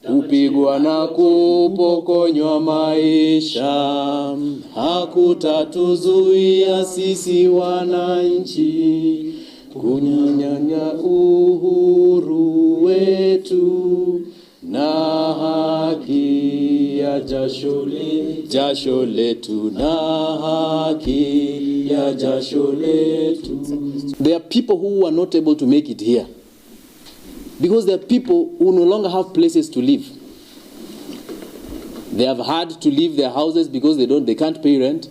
Kupigwa na kupokonywa maisha hakutatuzuia sisi wananchi kunyanya uhuru wetu na haki ya jasho letu na haki ya jasho letu. There are people who are not able to make it here because there are people who no longer have places to live. They have had to leave their houses because they can't pay rent.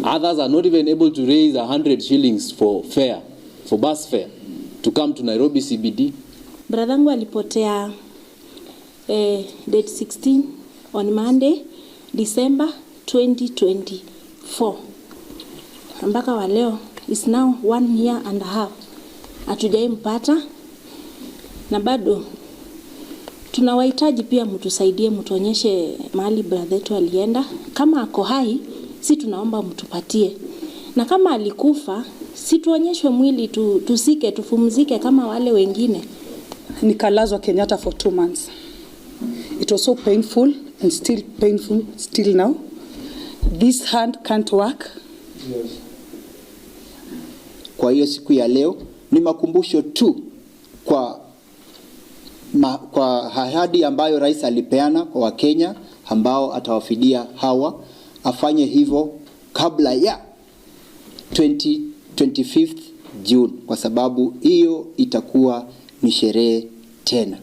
Others are not even able to raise 100 shillings for fare, for bus fare, to come to Nairobi CBD. Bradhangu alipotea date 16 on Monday, December 2024, mpaka wa leo is now one year and a half hatujaimpata, na bado tunawahitaji pia, mtusaidie, mtuonyeshe mahali brother yetu alienda. Kama ako hai, si tunaomba mtupatie, na kama alikufa, si tuonyeshwe mwili tuzike, tupumzike kama wale wengine. Nikalazwa Kenyatta for 2 months. It was so painful and still painful still now. This hand can't work. Kwa hiyo siku ya leo ni makumbusho tu kwa ahadi ambayo rais alipeana kwa Wakenya ambao atawafidia hawa, afanye hivyo kabla ya 20, 25th June, kwa sababu hiyo itakuwa ni sherehe tena.